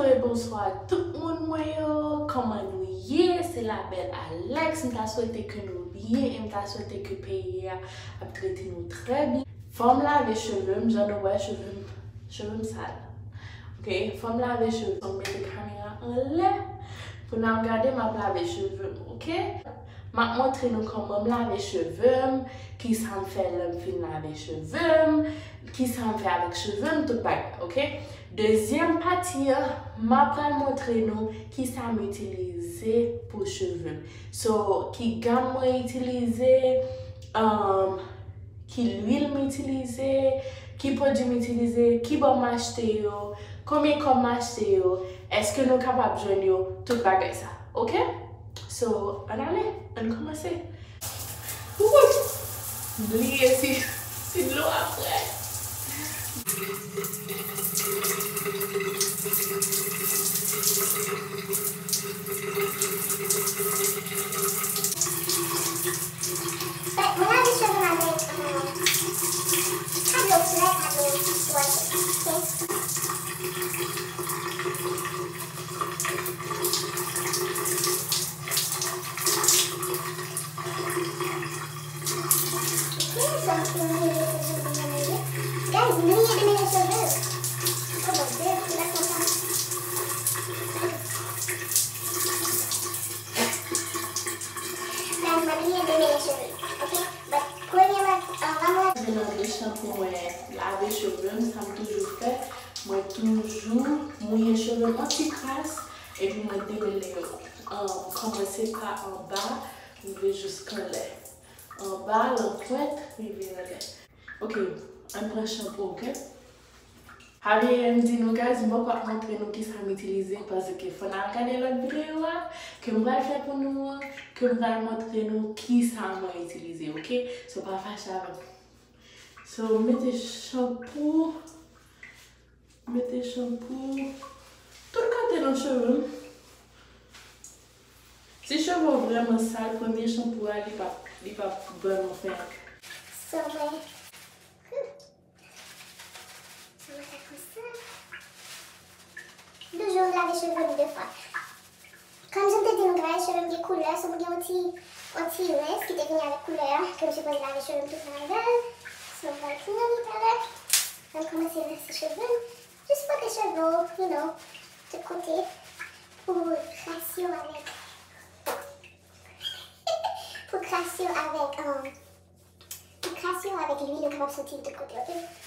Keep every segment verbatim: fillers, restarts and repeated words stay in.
E bonswa tout moun mwen yo, kòman nou ye? Se la bèl Alex, m ta swete ke nou byen e m ta swete ke peyi a ap trete nou trè byen. Fò m lave cheve m, jan nou wè cheve m, cheve m sal. Ok, fò m lave cheve m, mete kamera anlè pou n ap gade m ap lave cheve m, ok? M ap montre nou kòman m lave cheve m, kisa m fè lè m fin lave cheve m, kisa m fè avèk cheve m, tout bagay, ok? Dezyèm pati an, m ap pral montre nou kisa m itilize pou cheve m. So, ki gam mwen itilize, um, ki lwil m itilize, ki pwodui m itilize, kibò m achte yo, konbyen kòb m achte yo, èske nou kapab jwenn yo, tout bagay sa, ok? So, ann ale, ann kòmanse. Wouy! M bliye si, si dlo ap prè. Mwen lave cheve m avèk, euh, pa dlo frè, pa dlo fwòte, ok? Ok, so, m fin mele cheve m nan mele. Guys, bliye demele cheve. Kòman de koulè konsa? Guys, mwen bliye demele cheve, ok? But premye mwen, anvan mwen. Mwen lave chanpou mwen lave cheve m, sa m toujou fè. Mwen toujou mouye cheve m an ti kras, epi mwen demele yo. Um, kòmanse pa anba, rive jiskanlè. Anba, lan pwent, rive anlè. Ok, ann pran chanpou, ok? Javier di nou, guys, m poko ap montre nou kisa m itilize, paske fò n al gade lòt videyo a, ke m pral fè pou nou an, ke m pral montre nou kisa mwen itilize, ok? So, pa fache avè m. So, mete chanpou, mete chanpou tout kote nan cheve m. Si cheve w vrèman sal, premye chanpou a, li p ap, li p ap vrèman fè anyen. So, mwen, hmm. Sa mwen fè konsa. M toujou lave cheve m de fwa. Kòm jan m te di nou, guys, cheve m gen koulè, so m gen yon ti, yon ti rens ki te vini avèk koulè a, ke m sipoze lave cheve m tout ladan l. So, m pral pran li talè. Ann kòmanse rense cheve m. Jis fwote cheve w, you know, tout kote, pou kras yo avèk, pou kras yo avèk, um, pou kras yo avèk lwil yo kapab soti tout kote, ok?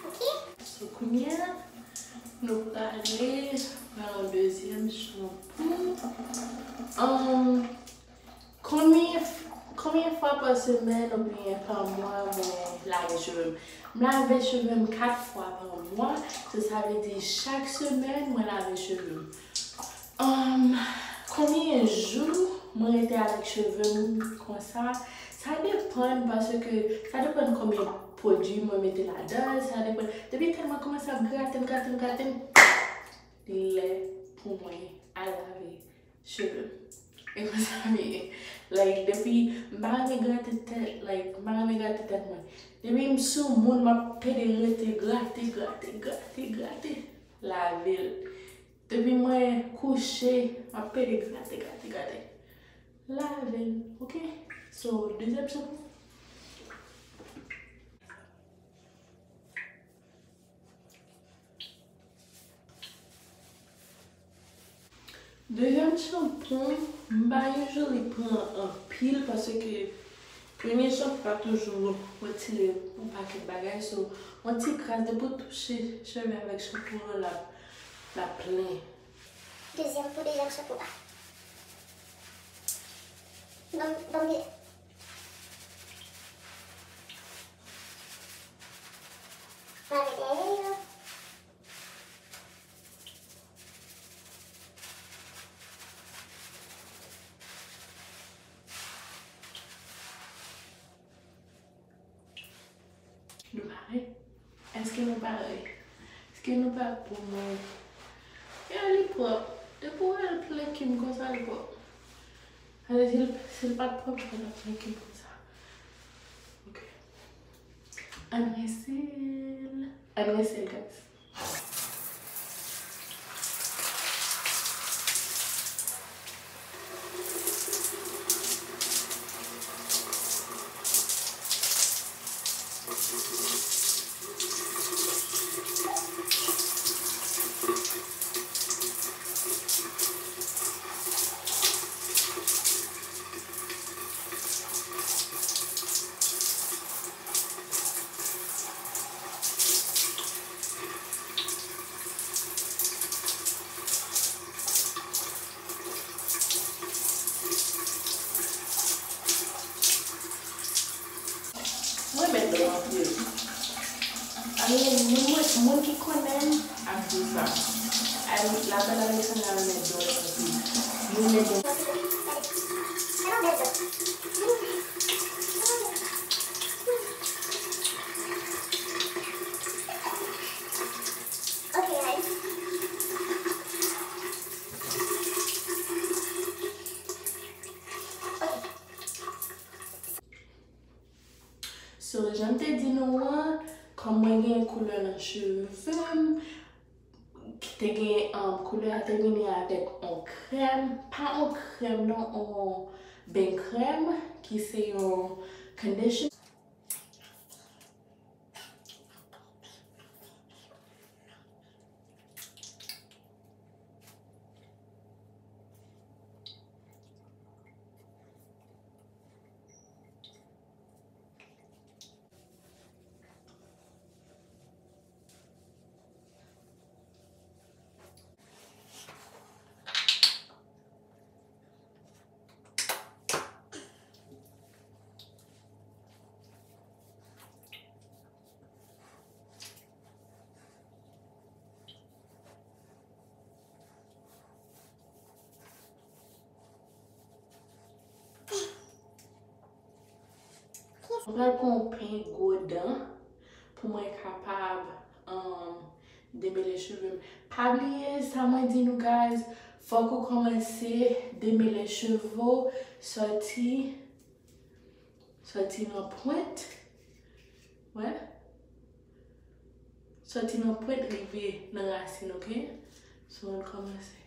Ok. So, kounye a, nou prale pran yon dezyèm chanpou. Um, konbyen, konbyen fwa pa semèn oubyen pa mwa mwen lave cheve m? M lave cheve m kat fwa pa mwa. So, sa vle di chak semèn mwen lave cheve m. Um, konbyen jou mwen rete avèk cheve m konsa? Sa depann, paske sa depann konbyen pwodui mwen mete ladan l, sa depann. Depi tèlman kòmanse ap grate m, grate m, grate m, li lè pou mwen al lave cheve. E konsa m ye. Like, depi m pa renmen grate tèt, like, m pa renmen grate tèt mwen. Depi m sou moun, m ap pede rete grate, grate, grate, grate. Lave l. Depi mwen kouche, m ap pede grate, grate, grate. Lave l, ok? So, dezyèm chanpou. Dezyèm chanpou, m pa usually pran anpil paske premye chanpou pa toujou retire yon pakèt bagay. So, yon ti kras depi w touche cheve avèk chanpou an, l ap, l ap plen. Dezyèm, pou dezyèm chanpou a. Ban m, ban m vire. Lave dèyè yo. Nou pare? Èske nou pare? Èske nou pare pou mwen? Ya, li pwòp. Depi w wè l plen kim konsa, li pwòp. Sa vle di, si l, si l pa t pwòp, li pa t ap plen kim konsa. Ok. Ann rense l. Ann rense l, guys. Mwen mèt dòmi anpil. Alò, moun, moun ki konnen m ap di sa. Ay, la belle Alexandra renmen dòmi anpil. Li renmen dòmi. Ok, guys. Ok. So, jan m te di nou an, kòm mwen gen koulè nan cheve m, ki te gen, um, koulè a te vini avèk on krèm, pa on krèm non, on ben krèm, ki se yon condition. Mwen pral pran yon peny gwo dan pou mwen kapab, um, demele cheve m. Pa bliye sa mwen di nou, guys, fòk ou kòmanse demele cheve w, sòti, sòti nan pwent. Wè? Sòti nan pwent rive nan rasin, ok? So, ann kòmanse.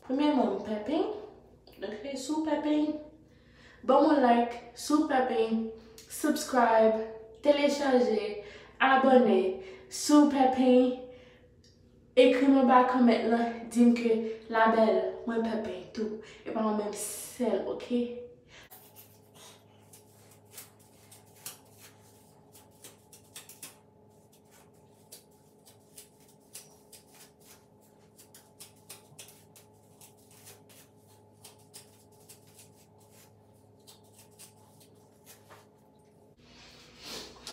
Premyèman, m pè peny. Ok, si w pè peny, ban m yon like. Si w pè peny, subscribe, telechaje, abòne. Si w pè peny, Ekri m anba kòmant lan, di m ke la belle, mwen pè peny tou. E pa mwen menm sèl, oke?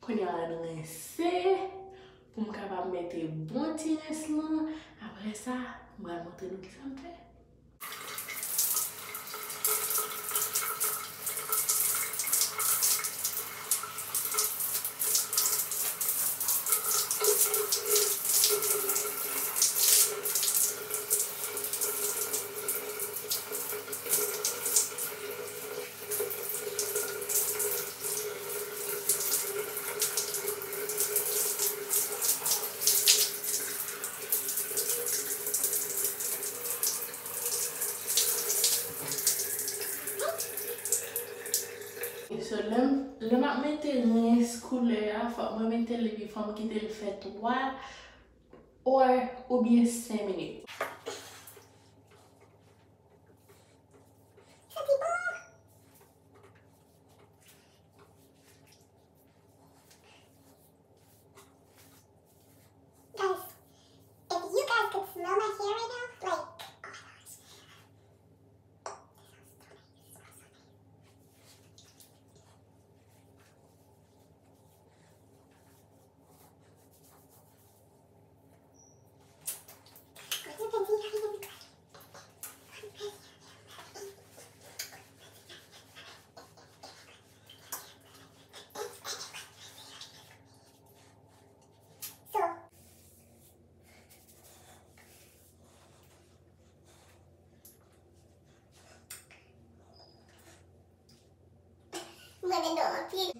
Kounye a, ann rense pou m kapab mete bon ti rens lan. Apre sa, m pral montre nou kisa m fè. So, lè m, lè m ap mete rens koulè a, fòk mwen mete l epi fò m kite l fè twa or oubyen senk minit. Santi bon! Guys, if you guys could smell my hair right now, like, oh my gosh. It smells so nice. It smells so nice. Mwen renmen dòmi anpil.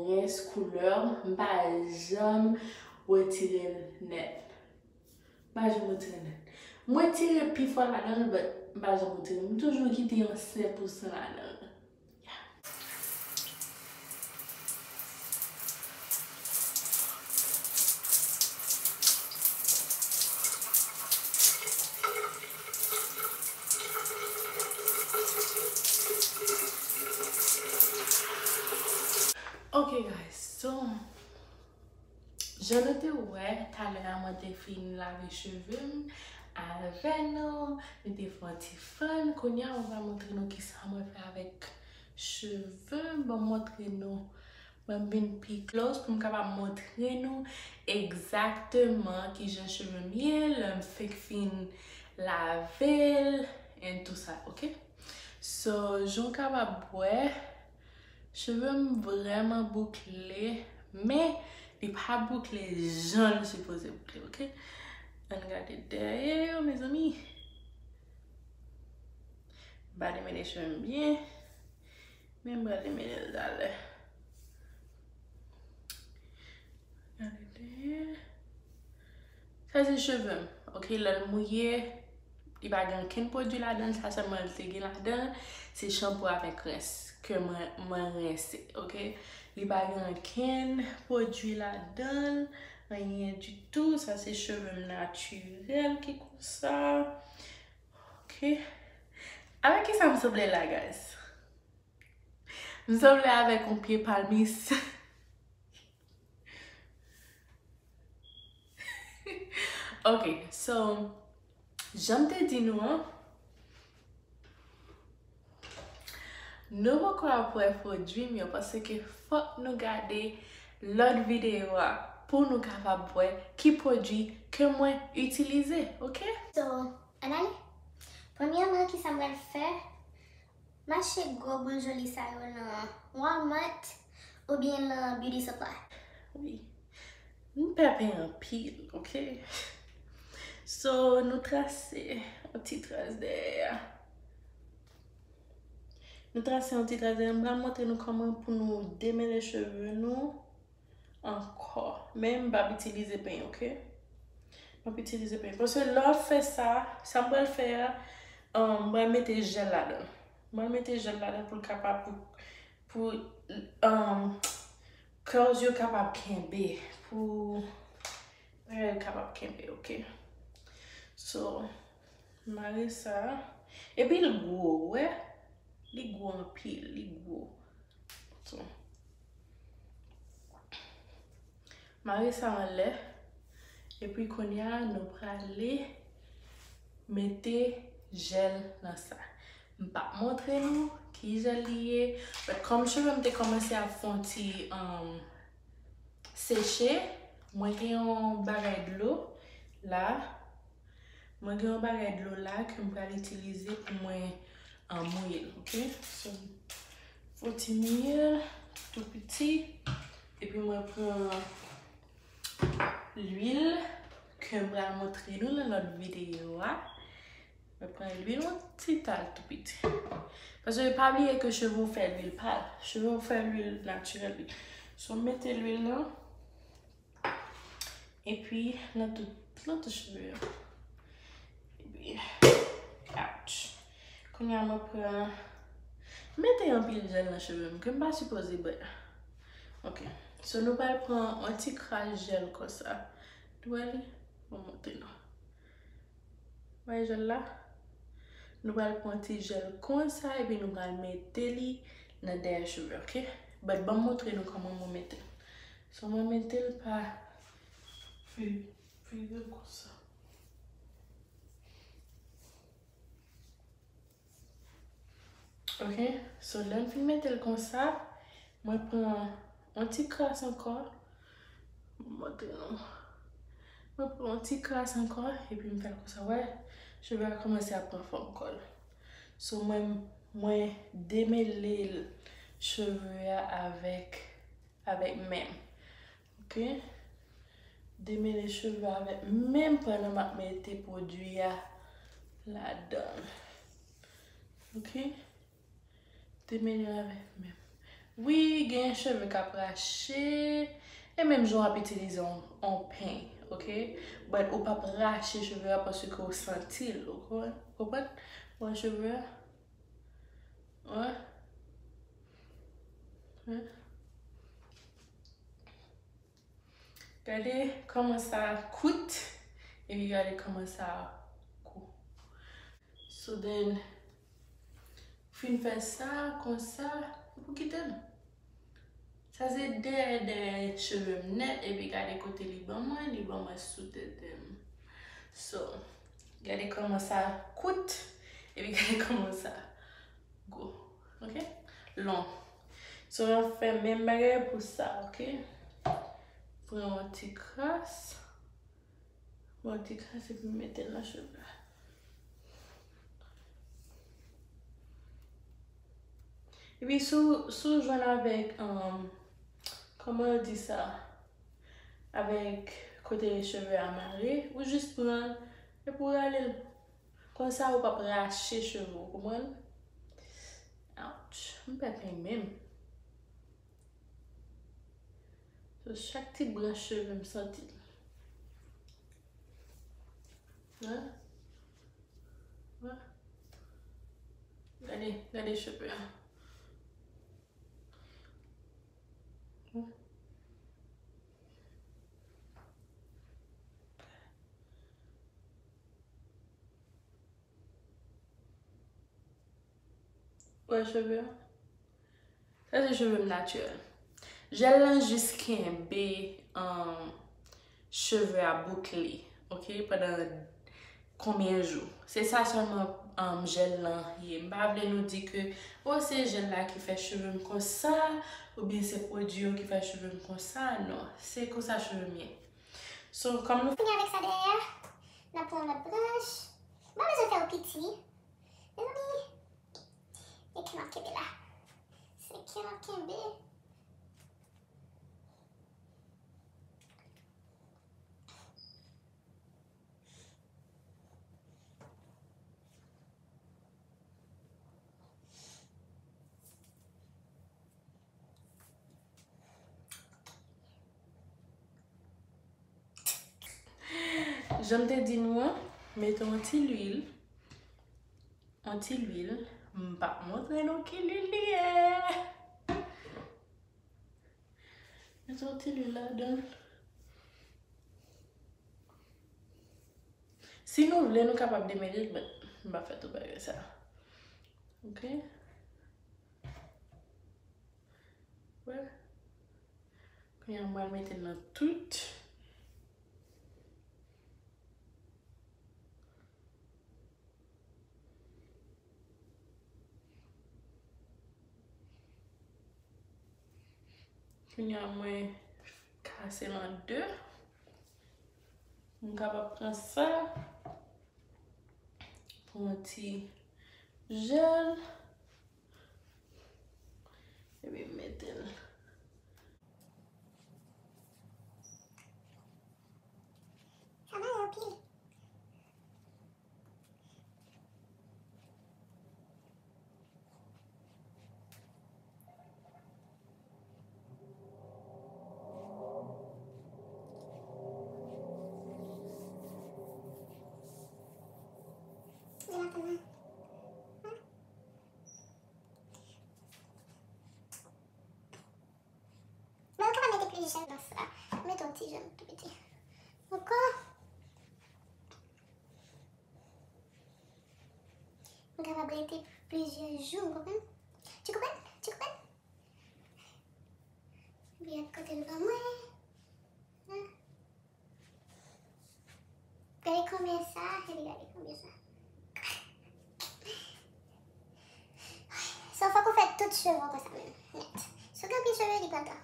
Rens koulè, m pa janm retire l nèt. M pa janm retire l nèt. M retire pi fò ladan l, but m pa janm retire. M toujou kite yon senk pousan ladan l. Yeah. Ok, guys, so, jan nou te wè, talè a mwen te fin lave cheve m avè nou, nou te fè yon ti fun. Kounye a, mwen pral montre nou kisa mwen fè avèk cheve m. Bon, montre nou. Mwen vin pi close pou m kapab montre nou egzakteman kijan cheve m ye lè m fenk fin lave l and tout sa, ok? So, jan w kapab wè, cheve m vrèman boukle, men li pa boukle jan l sipoze boukle, ok? Ann gade dèyè yo, mezanmi. M pa demennen cheve m byen. Men m pral demennen l talè. Gade dèyè. Sa se cheve m. Ok, lè l mouye, li pa gen ankenn pwodui ladan l. Sa sèlman l te gen ladan l, se chanpou avèk rens ke mwen, mwen rense. Ok, li pa gen ankenn pwodui ladan l, anyen ditou. Sa se cheve m natirèl ki konsa. Ok. Avèk kisa m sanble la, guys? M sanble avèk yon pye palmis. Ok, so, jan m te di nou an, nou poko ap wè pwodui m yo, paske fòk nou gade lòt videyo a pou nou kapab wè ki pwodui ke mwen itilize, ok? So, ann ale. Premyèman, kisa m pral fè? M Achte gwo boul joli sa yo nan Walmart oubyen nan Beauty Supply. Wi. M pè pen anpil, ok? So, nou trase yon ti tras dèyè a. Nou trase yon ti tras dèyè. M pral montre nou kòman pou nou demele cheve nou ankò. Men m p ap itilize peny, ok? M ap itilize peny. Paske lè w ap fè sa, sa m pral fè a, um, m pral mete jèl ladan. M pral mete jèl ladan pou l kapab, pou, pou, um, curls yo kapab kenbe. Pou bagay yo kapab kenbe, ok? So, mare sa. Epi l gwo, w wè? Li gwo anpil, li gwo. So, mare sa anlè. Epi kounye a, nou prale mete jèl nan sa. M p ap montre nou ki jèl li ye. But kòm cheve m te kòmanse ap fè yon ti, um, seche, mwen gen yon bagay dlo la. Mwen gen yon bagay dlo la ke m pral itilize pou mwen, ah, mouye l, ok? So, fon ti mouye l tou piti. Epi mwen pran lwil ke m pral montre nou nan lòt videyo a. Mwen pran lwil yon ti tal tou piti. Paske pa bliye ke cheve w fè lwil pa l. Cheve w fè lwil natirèl li. So, m mete lwil nan. Epi, nan tout, nan tout cheve yo. Epi, ouch. Kounye a, mwen pran, m mete anpil jèl nan cheve m, ke m pa sipoze, but, ok. So, nou pral pran yon ti kras jèl konsa. Nou wè li? Mwen montre nou. Wè jèl la? Nou pral pran ti jèl konsa, epi nou pral mete li nan dèyè cheve, ok? But ban m montre nou kòman mwen mete l. So, mwen mete l pa fi-, figil konsa. Ok, so lè m fin mete l konsa, mwen pran yon ti kras ankò. Mwen montre nou. Mwen pran yon ti kras ankò, epi m fè l konsa. Wè, cheve a kòmanse ap pran fòm kò l. So, mwen, mwen demele l, cheve a avèk, avèk men m. Ok? Demele cheve avèk men m pandan m ap mete pwodui a ladan l. Ok? Demele avèk men m. Wi, gen cheve k ap rache. E menm jan w ap itilize yon, yon peny, ok? But ou p ap rache cheve a paske w santi l, ou konprann? Konprann? Ou wè cheve a? Wè? Wè? Gade kòman sa kout, epi gade kòman sa gwo. So then, fin fè sa, konsa, epi w kite l. Sa se dèyè, dèyè cheve m nèt, epi gade kote li ban mwen, li ban mwen sou tete m. So, gade kòman sa kout, epi gade kòman sa gwo. Ok? Long. So, n ap fè menm bagay pou sa, ok? Pran yon ti kras. Pran yon ti kras epi mete l nan cheve a. Epi si w, si w jwenn avèk, um, kòman yo di sa? Avèk kote cheve a mare, ou jis pran l epi w rale l. Konsa ou p ap rache cheve w, konprann? Ouch, m pè peny menm. So, chak ti branch cheve m santi l. Wè? Wè? Gade, gade cheve a. Wè? Wè cheve a? Sa se cheve m natirèl. Jèl lan jis kenbe, um, cheve a boukle, ok, pandan konbyen jou. Se sa sèlman, um, jèl lan ye. M pa vle nou di ke, o, se jèl la ki fè cheve m konsa, oubyen se pwodui yo ki fè cheve m konsa. Non, se konsa cheve m ye. So, kòm nou fini avèk sa dèyè, n ap pran lòt branch. M pa bezwen fè yo piti. Mezanmi, e ke m ap Kenbe. Jan m te di nou an, mete yon ti lwil. Yon ti lwil. M p ap montre nou ki lwil li ye. Mete yon ti lwil ladan l. Si nou vle, nou kapab demele l, but m pa fè tout bagay sa. Ok? Wè. Kounye a, m pral mete l nan tout. Kounye a, mwen kase l an de. M kapab pran sa. Pran yon ti jèl. Epi m mete l. Sa mare anpil. Di m atann. Bon, ou kapab mete plis jèl nan sa. Mete yon ti jèl tou piti. Ankò. Ou kapab rete plizyè jou, ou konprann? Tu comprends? Tu comprends? Epi lòt kote l ban mwen. Gade konbyen sa, epi gade konbyen sa. So, fòk ou fè tout cheve w konsa menm, nèt. Si w gen anpil cheve, li pran tan.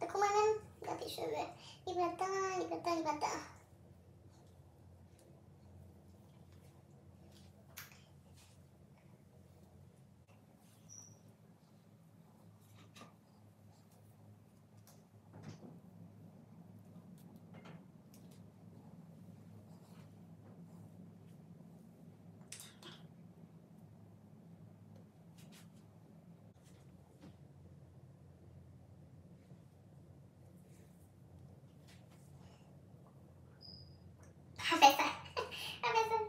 Tankou mwen menm, gen anpil cheve. Li pran tan, li pran tan, li pran tan. Pa fè sa. Pa fè sa.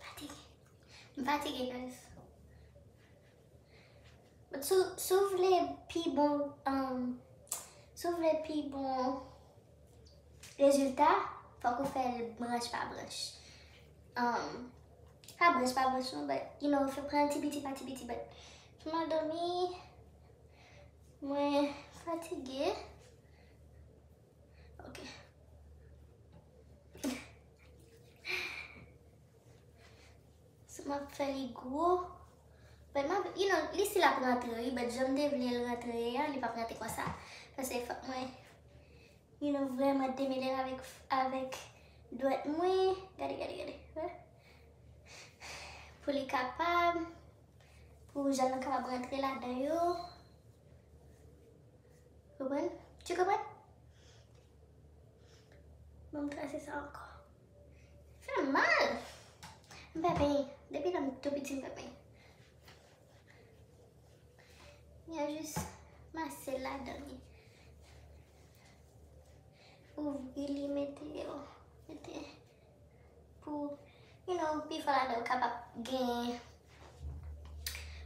Fatige. M fatige, guys. But si, si w vle pi bon, um, Si w vle pi bon rezilta, fòk ou fè l branch pa branch. Um, pa branch pa branch non, but, you know, fè pran ti piti pa ti piti, but. Fè m al dòmi, mwen fatige. Ok. So, m ap fè li gwo. But m ap, you know, li still ap rantre, wi, but jan m te vle l rantre a, li p ap rantre konsa. Paske fòk mwen, you know, vrèman demele l avèk, avèk dwèt mwen. Gade, gade, gade. Wè? Pou li kapab, pou jèl lan kapab rantre ladan yo. Konprann? Tu konprann? Bon, m trase sa ankò. Fè mal! M pa benyen. Depi lè m tou piti, m pa benyen. M a jis mase l ladan li. Ouvri li, mete yo. Mete. Pou, you know, pi fò ladan yo kapab gen,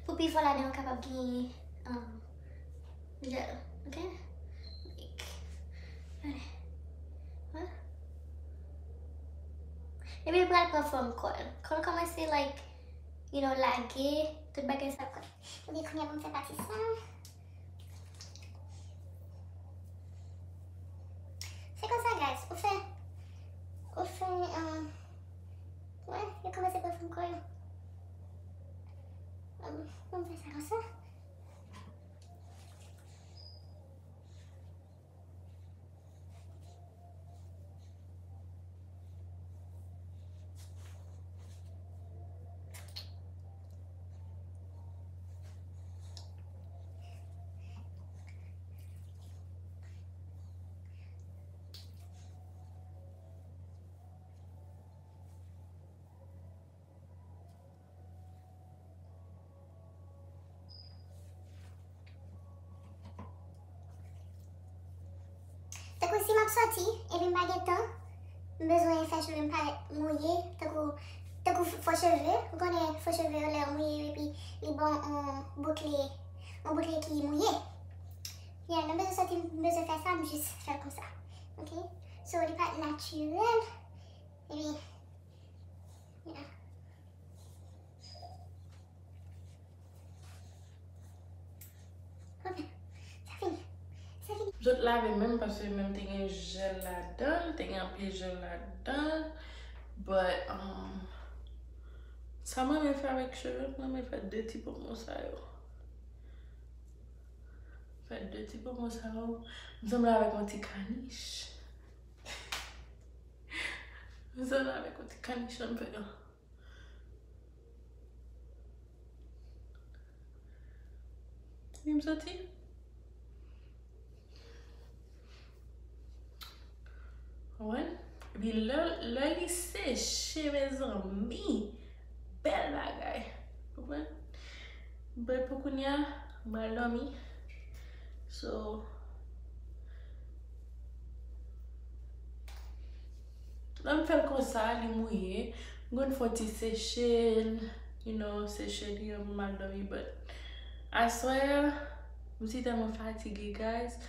pou pi fò ladan yo kapab gen, um, jèl, ok? Like, gade. Huh? Epi li pral pran fòm kò l. Kò l kòmanse, like, you know, lage, tout bagay sa. Ebyen, kounye a pou m fè pati sa. Se konsa, guys. Ou fè, ou fè, um, wè, yo kòmanse pran fòm kò yo. Um, pou m fè sa konsa. Tankou si m ap soti, epi m pa gen tan, m bezwen fè cheve m parèt mouye, tankou, tankou fo cheve, ou konnen fo cheve yo lè yo mouye yo, epi li ba w yon boukle, yon boukle ki mouye. Yeah, lè m bezwen soti, m bezwen fè sa, m jis fè l konsa. Ok? So, li pa natirèl, epi, yeah. Ok. Sa fini. Sa fini. Zòt lave menm paske menm te gen jèl ladan l, te gen anpil jèl ladan l. But, um, sa mwen renmen fè avèk cheve, mwen renmen fè de ti ponpon sa yo. Fè de ti ponpon sa yo. M sanble avèk yon ti kanich. M sanble avèk yon ti kanich an fè. Wi, m santi. Wè. Epi lè, lè li seche, mezanmi, bèl bagay. Konprann? But pou kounye a, m al dòmi. So, lè m fè l konsa, li mouye. M konn fè yon ti seche l, you know, seche li anvan m al dòmi, but aswè a, m si tèlman fatige, guys.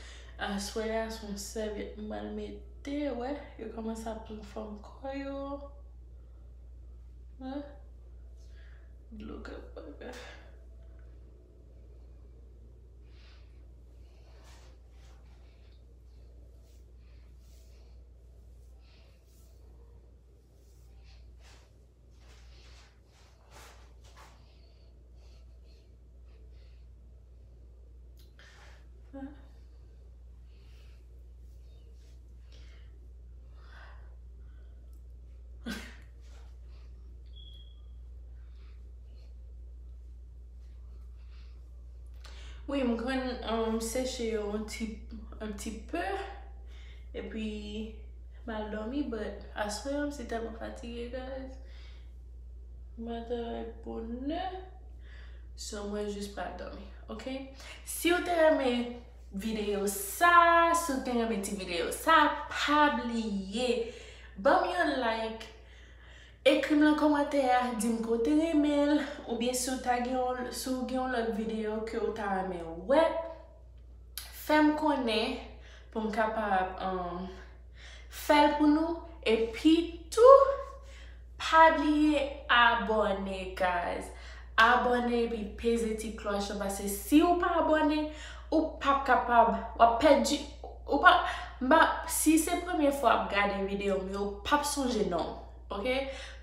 Aswè a, se yon sèvyèt m al mete, wè, yo kòmanse ap pran fòm kò yo. Wè. Dlo k ap bagay. Wi, m konn, um, seche yo yon ti, yon ti pe, epi m al dòmi, but aswè a, m si tèlman fatige, guys. Maten bonè, so mwen jis pral dòmi, ok? Si w te renmen videyo sa, si w te renmen ti videyo sa, pa bliye ban m yon like, ekri m nan kòmantè a, di m ke w te renmen l, oubyen si w ta gen yon, si w gen yon lòt videyo ke w ta renmen wè, fè m konnen. pou m kapab um, fè l pou nou. Epi tou, pa bliye abòne, guys. Abòne epi peze ti klòch lan, paske si ou pa abòne, ou p ap kapab, w ap pèdi, ou pa, m pa, si se premye fwa w ap gade videyo m yo, ou p ap sonje non. Ok?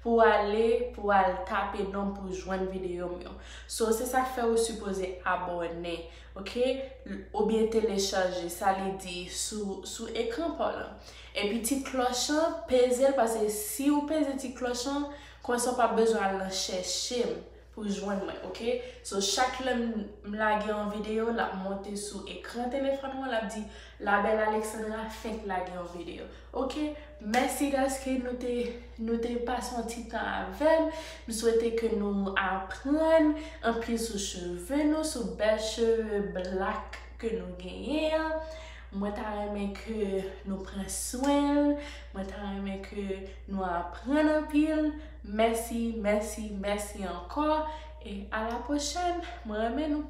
Pou ale, pou al tape non pou jwenn videyo m yo. So, se sa k fè ou sipoze abòne, ok? Oubyen telechaje, sa li di sou, sou ekran pa w lan. Epi ti klòch lan, peze l, paske si ou peze ti klòch lan, konsa w p ap bezwen al nan chèche m pou jwenn mwen, ok? So, chak lè m, m lage yon videyo, l ap monte sou ekran telefòn mwen, l ap di, La Belle Alexandra fenk lage yon videyo. Ok, mèsi dèske nou te, nou te pase yon ti tan avè m. M swete ke nou aprann anpil sou cheve nou, sou bèl cheve black ke nou genyen an. Mwen ta renmen ke nou pran swen l. Mwen ta renmen ke nou aprann anpil. Mèsi, mèsi, mèsi ankò. E a la pwochèn. Mwen renmen nou.